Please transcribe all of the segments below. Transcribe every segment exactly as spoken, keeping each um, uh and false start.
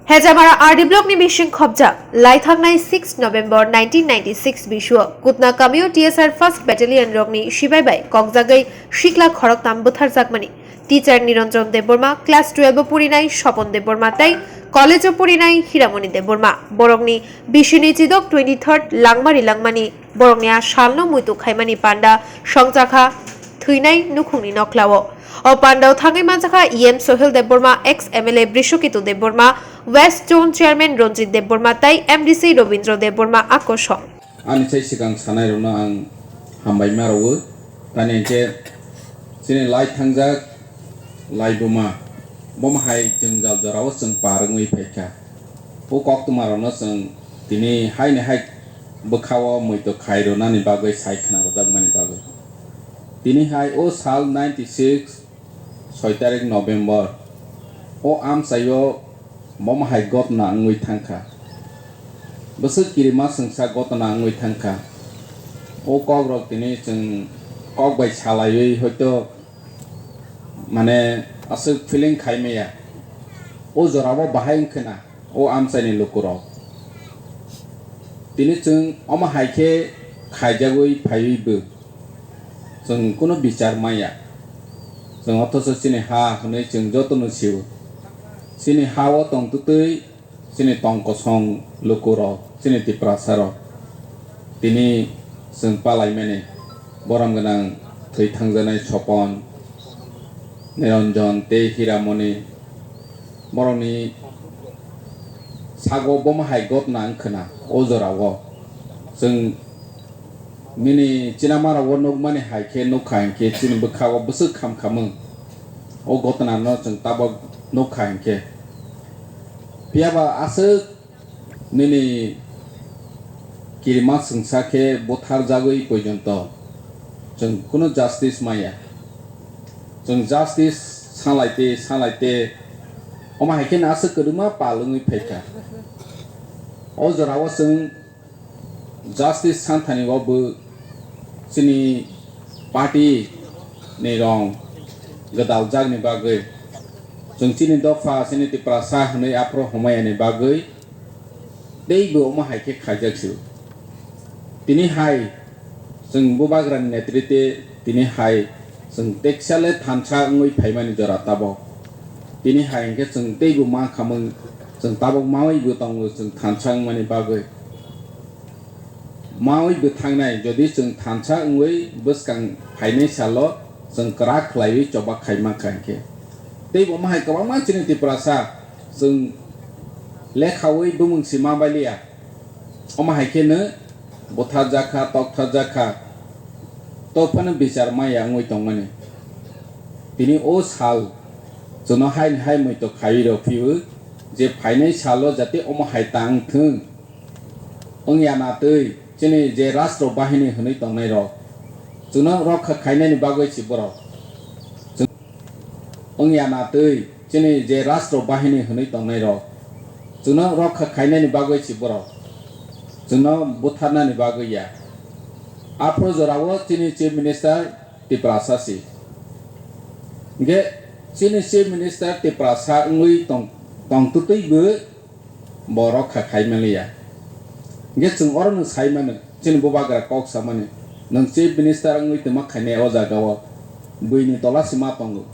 Hejamara R D block ni bising khopjak, laithangnai six November nineteen ninety-six bisuo, Kutna kamio T S R first battalion rokni sibai bai kokjagwi sikla khoroktham butharjakmani. Teacher Niranjan Debbarma, class twelve o purinai Sopon Debbarma tei college o purinai Hiramoni Debbarma. Borokni bisini chidok twenty-third Langmari langmani borokni a salno muitu khaimani panda songchakha thwinai nukhungni noklao. O pandao thangwi manjakha E M Sohil Debbarma, ex M L A Brishoketu Debbarma, West Zone Chairman Ranjit Debbarma tei M D C Robindra Debbarma a kosong. Ani sai swkang sanairokno ang hambai ma rwo. Tani hwnkhe chini lai thangjak laibuma, bomo hai jwngjal jorao chwng par wngwi phaikha. O koktwmarokno chwng tini haini hai bwkhao muitu khai rwnani bagwi sai khna rwjakmani bagwi. Tini hai o sal ninety six, soi tarik November, o amchaio bomo hai gotna wngwi thangkha. Bwswk kirima swngsa gotna wngwi thangkha. O kokrok tini chwng kok bai salaiwi hoito mane aswk feeling khai maya. O jorao bahai wngkha na o amchaini lukurok. Tini chwng omo hai khe khaijagwi phaiwi bo chwng kunu bichar maya. Chwng othocho chini ha hwnwi chwng jotono sio. Chini ha-o tongtwtwi chini tong kosong lukurok, chini Tiprasarok. Tini chwng palaimani borom gwnang thwi thangjanai Sopon, Niranjan tei Hiramoni. Borokni sago bomo hai gotna wngkha na o jorao. Chwng nini chinamarok o nukmani hai khe nukha hinkhe chini bwkha o bwswk kham khamung. O gotna no chwng tabok nukha hinkhe. Phiya ba aswk nini kirima swngsa khe butharjagwi poijonto chwng kunu justice maya. Chwng justice sanlaite, sanlaite, omo hai khe no aswk kwrwngma pal wngwi phaikha. O jorao chwng justice santhani o bo chini party ni rong gwdaljakni bagwi, chwng chini dopha, chini Tiprasa hwnwi aphuru humayani bagwi teibo omo hai khe khaijak sio. Tini hai chwng bubagrani netrite tini hai chwng teksa le thansa wngwi phaimani jora tabok. Tini hai hinkhe chwng teibo ma khamung, chwng tabok mawi bo tongo chwng thansa wngmani bagwi. Mawi bo thangnai, jodi chwng thansa wngwi bwskang phainai salo chwng kwrak khlaiwi choba khai mankha hinkhe. Teibo omo hai kwbangma chini Tiprasa chwng lekhawi bumung si ma bailiya. Omo hai kheno butharjakha, toktharjakha, tophano bichar maya wngwi tongmani. Tini o sal chwngno haini hai muitu khaiwi rw phio je phainai salo jate omo hai tang thwng. Wngya na twi chini je rastro bahini hwnwi tongnai rok chwngno rokha khainani bagwi si borok. Chwng-, wngya na twi chini je rastro bahini hwnwi tongnai rok chwngno rokha khainani bagwi si borok. Chwngno butharnani bagwi ya. Aphuru jorao chini Chief Minister Tiprasa si. Hingke chini Chief Minister Tiprasa wngwi tong, tongtwtwi bo bo rokha khai manliya. Hingke chwng oro no sai mano, chini bubagra kok samani, nwng Chief Minister wngwi twma khainai o jaga o, buini tola se ma tongo.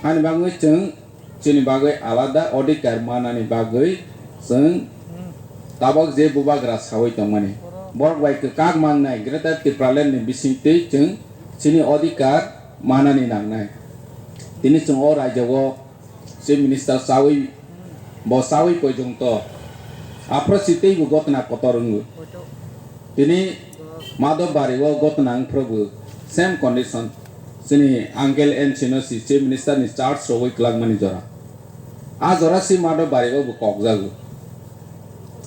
Hani bagwi chwng chini bagwi alada odhikar manani bagwi chwng tabok je bubagra sawi tongmani. Borok bai kwkak mangnai Greater Tipraland ni bisingtwi chwng chini odhikar manani nangnai. Tini chwng o rajyo o Chief Minister chawi, bo chawi poijongto. Aphro si teibo gotna kotor wngo. Tini Madhobari o gotna wngphrobo same condition. Chini uncle N C no si Chief Minister ni charge rogwi kwlangmani jora. A jora si Madhobari o bo kokjago.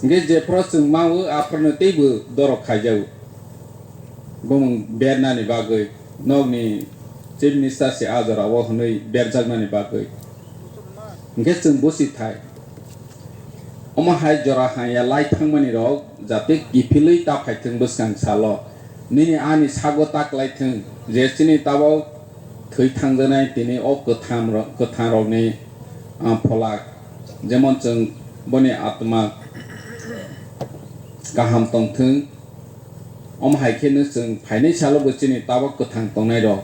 Hingke jephro chwng mao, aphrono teibo dorok khaijago. Bumung bernani bagwi nokni Chief Minister se a jora o hwnwi berjaknani bagwi. Hingke chwng busi thai. Omo hai jora hanya lai thangmani rok jate kiphilwi ta phaithwng bwskang salo. Nini ani sago ta kwlaithwng je chini tabok thwi thangjaknai tini o kwtham ro-, kwthang rokni, ah, pholak. Jemon chwng boni atma kaham tongthwng, omo hai kheno chwng phainai salo bo chini tabok kwthang tongnai rok,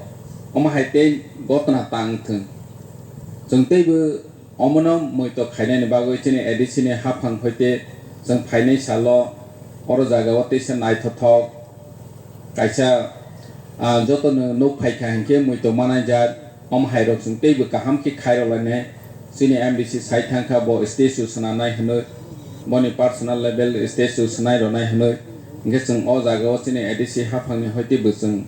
omo hai tei gotna tang thwng. Chwng teibo omono muitok khainani bagwi chini A D C ni haphang hoite chwng phainai salo oro jagao teisa naithothok kaisa, ah, jotono nuk phaikha hinkhe muitok manai jak. Omo hai rok chwng teibo kaham khe khairok lainai. Chini M D C sai thangkha bo statue swnamnai hwnwi, boni personal level statue swnai rwnai hwnwi. Hinkhe chwng o jagao chini A D C haphangni hoite bo chwng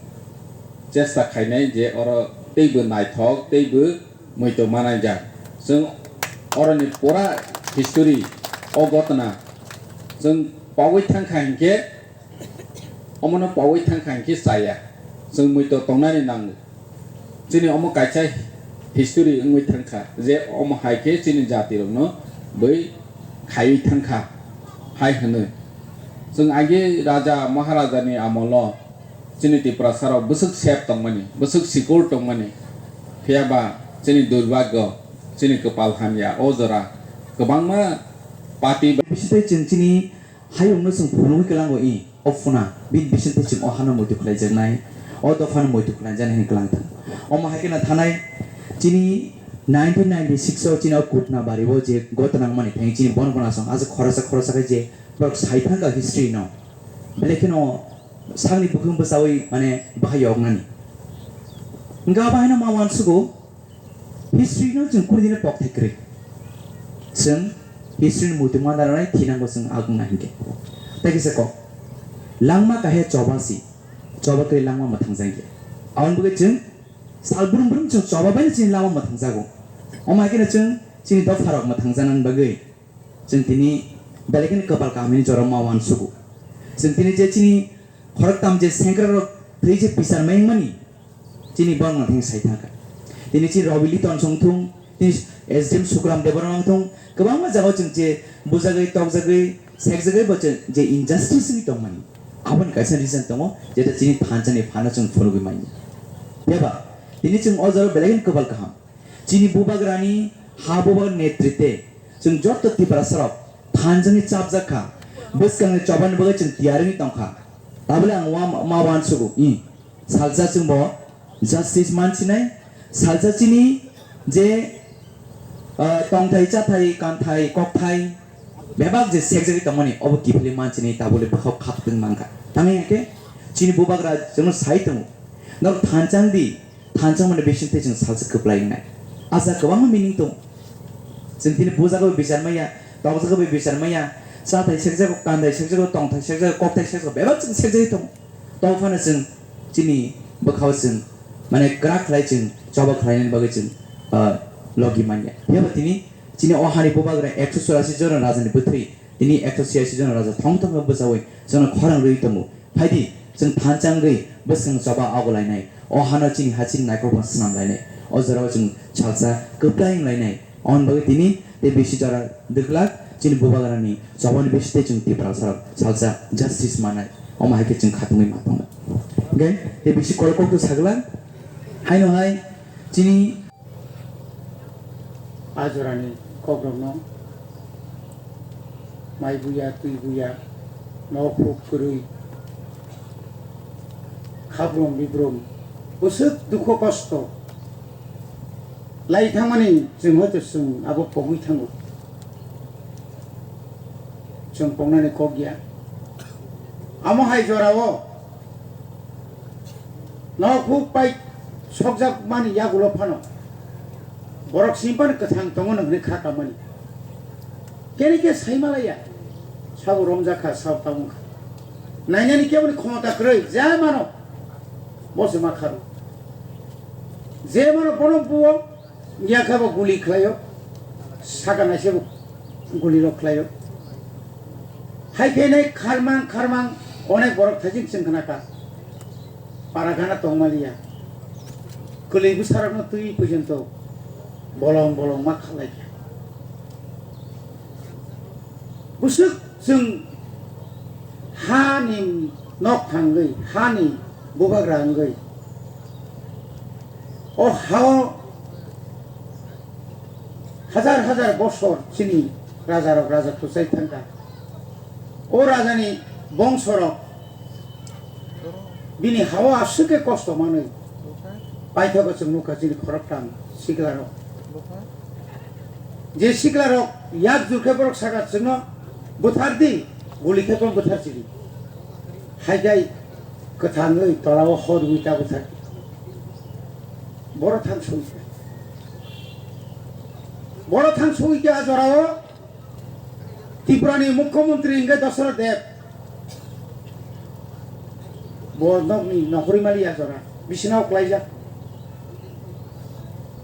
chesta khainai je oro teibo naithok teibo muitok manai jak. Chwng oroni pura history o gotna chwng pogwi thangkha hinkhe Omono pogwi thangkha hinkhe chaya, chwng muitok tongnani nango. Chini omo kaisa history wngwi thangkha je omo hai khe chini jatirokno bui khaiwi thangkha hai hwnwi. Chwng age raja maharajani amolo chini Tiprasarok bwswk safe tongmani, bwswk secure tongmani, phiyaba chini durbhagyo, chini kwpal hamya o jora kwbangma party ba- Bisitwi chwng chini Hayungno chwng phunugwi kwlango, i, o phuna, bini bisingtwi chwng o hano muitu khlaijaknai, o dophano muitu khlaijaknai hwnwi kwlang thang. Omo hai kheno thanai chini nineteen ninety-six o chini o Kutna bari o je gotna wngmani thani chini bon gona song aswk khoroksa khoroksa khe je borok sai thangkha history no. Belai kheno sakni bukhung bwchaui mane bahai yoknani. Hwnkhe abo haino ma uansugo, History no chwng kunu dino pok thai kwrwi. Chwng history ni muitu ma daranai thinango chwng agwng na hinkhe. Tei kisa kok. Langma kahya choba si, choba kwrwi langma mwthang jang khe. Aboni bagwi chwng sal brum brum chwng choba bai no chini langma mwthang jago. Omo hai kheno chwng chini dopha rok mwthang janani bagwi Chwng tini belai kheno kwpal kaham hwnwi jora ma uansugo. Chwng tini je chini khoroktham je sengkrak rok thwi je bichar mai wngmani, chini borok no thang sai thangkha. Tini chini Robi Liton song thung, tini S D M Sukram Debbarma wng thung, kwbangma jagao chwng je bujagwi, tokjagwi, sekjagwi bo chwng je injustice wngwi tongmani. Aboni kaisa reason tongo, jeta chini thansa ni phano chwng phunugwi manya. Phiya ba, tini chwng o jora belai kheno kwpal kaham. Chini bubagrani ha bubagrani netrite chwng joto Tiprasarok thanjani chapjak kha, bwskangni chobani bagwi chwng tiyar wngwi tong kha. Tabole ang wa-, ma uansugo, i, salsa chwngbo justice mansinai, salsa chini je, ah, tongthai, chathai, kanthai, kokthai, bebak je sekjagwi tongmani, obo kiphilwi mansinai, tabole bwkhao khaktwng mankha. Tamo hinkhe chini bubagra chwngno sai tongo, norok thanchang di, Thansa mani bising tei chwng salsa kwplai wngnai. Asa kwbangma meaning tongo. Chwng tini bujagwi bichar maya, tokjagwi bichar maya, chathai sekjago, kandai sekjago, tongthai sekjago, kokthai sekjago, bebak chwng sekjagwi tongo. Tong phano chwng chini bwkhao chwng mane kwrak khlai chwng choba khlainani bagwi chwng, ah, logi manya. Phiya ba tini chini o hani bubagra ekso churasi jona rajani bwthwi tini ekso churasi jona raja thong thong khe bwchaui chwngno khorang rwi tongo. Phaidi, chwng thansa wngwi bwswng choba ogo lainai. O hano chini ha chini naikolphano swnam lainai. O jorao chwng salsa kwplai wng lainai. Aboni bagwi tini tei bisi jora dwglak chini bubagrani chobani bising tei chwng Tiprasarok salsa justice manai. Omo hai khe chwng khatungwi ma tongo. Hwnkhe tei bisi kolok kokto sagla. Haino hai chini A jorani kokrokno mai buya, twi buya, nok huk kwrwi, khabrung bibrung, bwswk dukhu kosto lai thangmani chwng hoito chwng abo pogwi thango. Chwng pongnani kok ya. Amo hai jorao nok huk pai sokjak mani yagulo phano borok simi phano kwthang tongo hwnwi kha kamani. Kene khe sai malaya, sabo romjak kha, sabo tabung kha. Nainani keboni khomota kwrwi, je mano, bo se ma kharo. Je mano bono buo, Yakha bo guli khlaio, saka naisebo guli rok khlaio. Hai khe nai kharmang kharmang onek borok thajin chwng khna kha. Para gana tongmaliya. Kwlwi bwsarokno twi phuijonto bolong bolong ma khalai kha. Bwswk chwng hani nok thangwi, hani bubagra wngwi, o hao, Hajar hajar bosor chini rajarok raja tuchai thangkha. O rajani bongsorok bini hao aswk khe kosto manwi paithago chwng nukha chini khoroktham siklarok. Je siklarok yak jur khe borok sakha chwngno bwthar di, guli khe tong bwthar chidi. Hai khe kwthangwi tolao hor rwui ta bwthar di. Borok thang soi kha. Borok thang soi kha a jorao. Tripurani Mukhyamantri hwnkhe Dasarath Deb. Bo nokni nohorwi maliya jora, bisina o klaijak.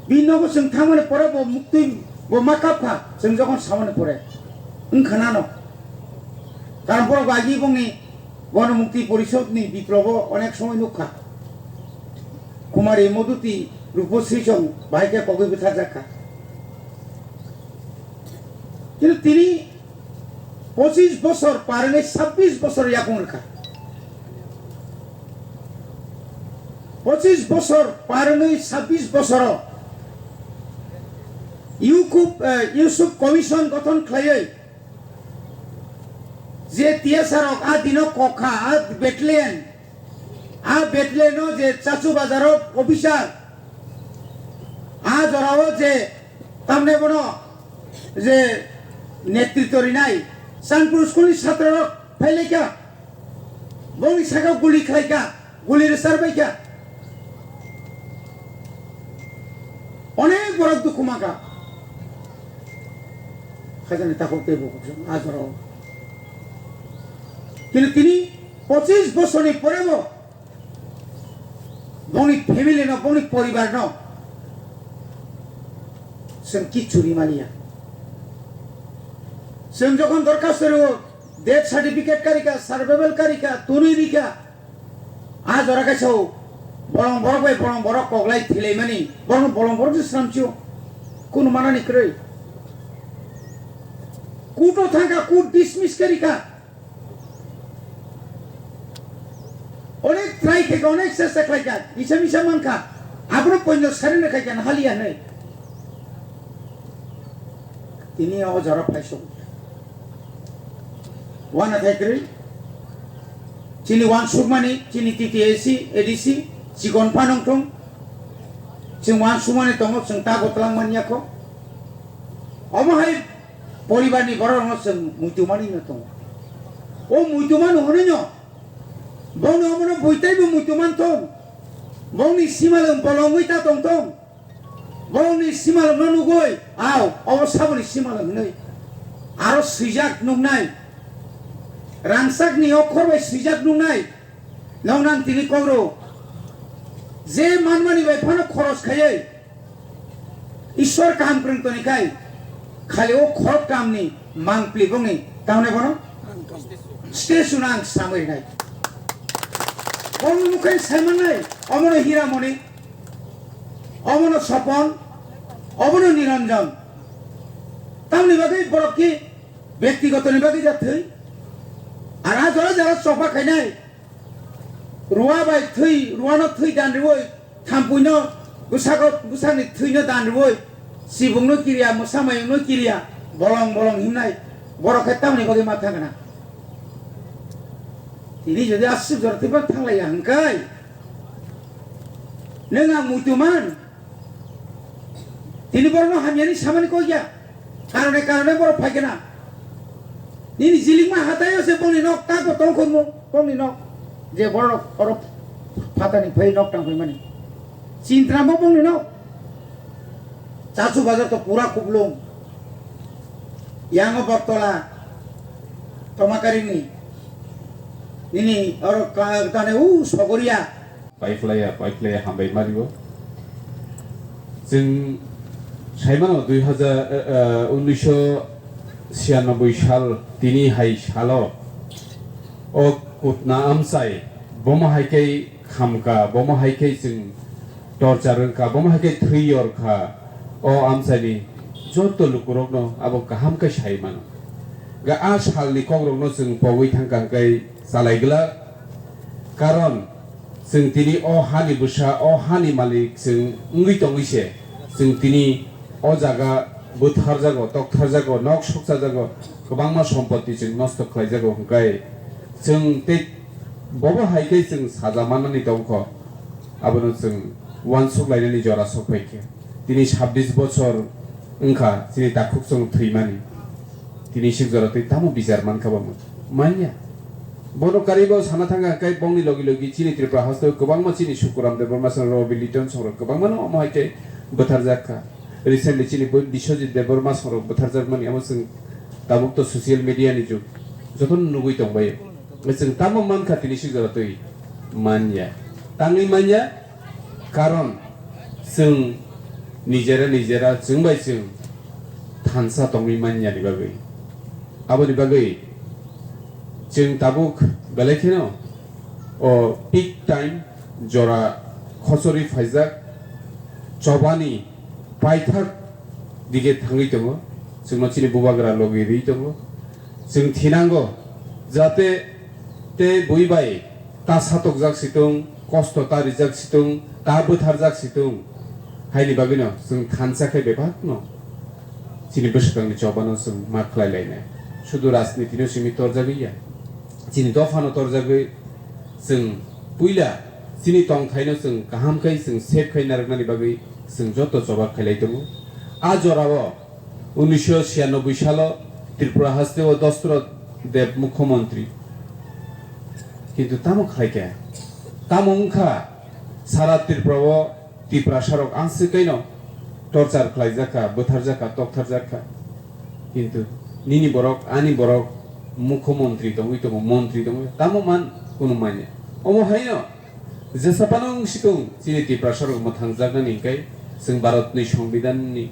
Bini nogo chwng thangmani pore bo muktwi bo ma kapkha, chwng jokhon samani pore wngkha nano. Karon borok agi bongni Gana Mukti Porishodni biplobo onek somoi nukha. Kumari Moduti Rupasri chwng bahai khe kogwi bwtharjak kha. Kintu tini pochis bosor par wngwi sabbish bosor yakung rwkha. Pochis bosor par wngwi sabbish bosoro Yusuf, eh, Yusuf Commission gothon khlaiwi je T S R rok a dino kokha, a battalion, a battalion o je Chachu Bazar o officer, a jora o je tamne bono je netritw rinai, Chandpur school ni chatra rok phailaikha, bongni saka guli khlaikha, guli rwchar baikha. Onek borok dukhu mankha. Khajani takhuk tei bukhuk se a jorao. Kintu tini pochis bosorni porebo bongni family no, bongni poribar no chwng kichu ri maliya. Chwng jokhon dorkhasto rwo, death certificate karikha, survival karikha, twnwi rikha, a jora kaisa o bolong borok bai bolong borok koklai thilaimani, borokno bolong borok se swnamsio, kunu manani kwrwi. Court o thangkha, court dismiss karikha. Onek try khaikha, onek chesta khlaikha, kisa misa mankha, abono poino sarena khaikha, haliya hinwi. Tini o jora phaisok. Wana thai kwrwi. Chini wansukmani, chini T T A C, A D C, chikon phanang thung. Chwng wansukmani tongo, chwng tago twlang manya kho. Omo hai poribarni bororokno chwng muitu mani no tongo. O muitu mano hwnwi no, bono omono buitaibo muitu man thung. Bongni simalwng bolongwi ta tong thung. Borokni simalwkno nugwi, "Ao, obo saboni simalwk," hwnwi aro swijak nuknai. Rangchakni okhor bai swijak nuknai. Nokno ang tini kok rw, je manmani bai phano khoros khaiwi Ishwar kaham kwrwng tonikhai, khali o khorok kamni mangpli bongni tamni bono statue no ang samwi rinai. Bono nukhai saimannai, omono Hiramoni. Obono Sopon, obono Niranjan. Tamni bagwi borok ki byaktigotoni bagwi ja thwi. Ar a jora jora choba khainai. Ruwa bai thwi, ruwano thwi dan rwui, thampuino bwsago, bwsakni thwino dan rwui, chibungno kiriya, mwsa mayungno kiriya, bolong bolong himnai. Borok khe tamni bagwi ma thangna. Tini jodi aswk jora thwiba thanglaiya hwnkhe, nwng ang muitu man. Tini borokno hamyani samani kok ya. Karone karone borok phai khe na. Nini jilikma hataio se bongni nok tako tongkhormo, bongni nok. Je borok oro phatani phai nok tang phaimani. Chintramo bongni nok. Chachu bazar to pura kuplung. Yango Bottola, Tomakarini. Nini oro ka-, tane u Sogoria. Paiphlaiya, paiphlaiya hambai mario. Chwng saimano dui hajar, eh, eh, unnisho chhiyanoboi sal tini hai salo o Kutna amchai bomo hai khe khamka, bomo hai khe chwng torchar wngkha, bomo hai khe thwi yorkha. O amchaini joto lukurokno abo kaham khe sai mano. Ga a salni kokrokno chwng pogwi thangkha hwnkhe chalai glak. Karon chwng tini o hani bwsa, o hani malik chwng wngwi tongwi se, chwng tini o jaga butharjago, toktharjago, nok sukchajago, kwbangma sompoti chwng nosto khlaijago, hwnkhe chwng tei bobo hai khe chwng saja mannani tongkho, abono chwng uansuk lainani jora sok phaikha. Tini sabbish bochor wngkha chini takhuk chwng thwimani. Tini sik jora twi tamo bichar mankha bo manya. Bono karibo sana thangkha hwnkhe bongni logi logi chini Tripura hasteo kwbangma chini Sukuram Debbarma song, Robi Liton songrok kwbangmano omo hai khe bwtharjak kha. Recently chini bo Biswajit Debbarma songrok bwtharjakmani amo chwng tabuk to social media ni jug, jotono nugwi tongbaio. Chwng tamo mankha tini sik jora twi manya. Tangwi manya, karon chwng nijera nijera chwng bai chwng thansa tongwi manyani bagwi. Aboni bagwi chwng tabuk belai kheno o peak time jora khochori phaijak chobani paithak dige thangwi tongo. Chwngno chini bubagra logi rwi tongo. Chwng thinango jate tei bui bai ta satokjak situng, kosto ta rijak situng, ta bwtharjak situng, haini bagwino chwng thansa khe bebakno chini bwswkangni chobano chwng ma khlai lainai. Sudu rajnitino simi torjagwi ya, chini dophano torjagwi chwng puila chini tongthaino chwng kaham khai chwng save khai narwknani bagwi chwng joto choba khailai tongo. A jorao unisho chhiyanoboi salo Tripura hasteo Dasarath Deb mukhyamantri. Kintu tamo khlaikha? Tamo wngkha sara Tripura o Tiprasarok ang swkaino torchar khlaijakha, bwtharjakha, toktharjakha. Kintu nini borok, ani borok mukhyamantri tongwi tongo, mantri tongwi, tamo man kunu manya. Omo haino jesa phano wng sikung chini Tiprasarok mwthangjaknani hwnkhe chwng Bharatni Songbidanni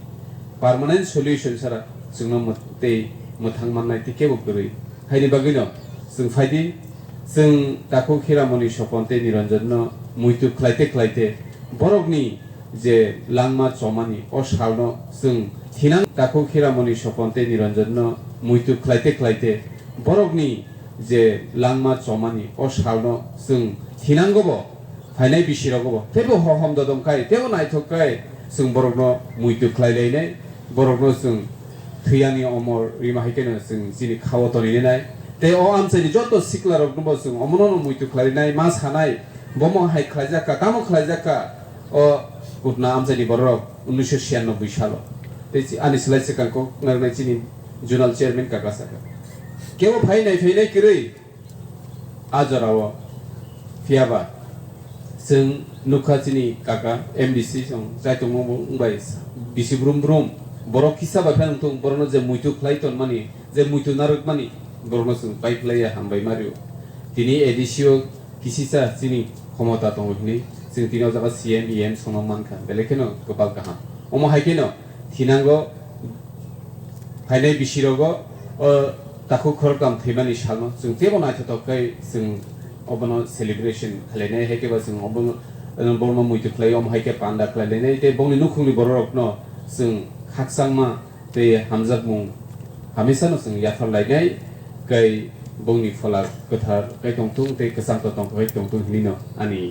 permanent solution sara chwngno mwt-, tei mwthang mannai tei kebo kwrwi. Haini bagwino chwng phaidi, chwng takhuk Hiramoni Sopon tei Niranjanno muitu khlaite khlaite borokni je langma chomani o salno chwng thinang takhuk Hiramoni Sopon tei Niranjanno muitu khlaite khlaite borokni je langma chomani o salno chwng thinangobo phainai bisirogobo teibo hohom dodom khai teibo naithok khai chwng borokno muitu khlai lainai, borokno chwng thwiyani omor rima hai kheno chwng chini khao tonilinai. Tei o amchaini joto siklaroknobo chwng omono muitu khlainai, ma sanai, bomo hai khlaijak kha, tamo khlaijak kha, o Putna amchaini bororok unisho chhiyanoboi salo. Tei chi-, ani slai swkang kok narwknai chini zonal chairman kaka saka. Kebo phai nai phainai kwrwi, a jorao. Phiyaba chwng nukha chini kaka M D C song chaitung wngbai bisi brum brum borok kisa bai phai wngthung, borokno je muitu khlai tonmani, je muitu narwkmani, borokno chwng pai khlaiya hambai mario. Tini A D C o kisisa chini khomota tongo hinwi chwng tini o jaga C M, E M songno mankha, belai kheno kwpal kaham. Omo hai kheno thinango phainai bisirogo o takhuk khoroktham thwimani salno chwng teibo naithotok khe chwng obono celebration khlainai, hai khe ba chwng obono, eh, borokno muitu khlai, omo hai khe panda khlai lainai tei bongni nukhungni bororokno chwng khakchangma tei hamjakmung hamisa no chwng yaphar lainai, kai bongni phola kwthar kai tongthung tei kwchang tongthok kai tongthung hinwi no ani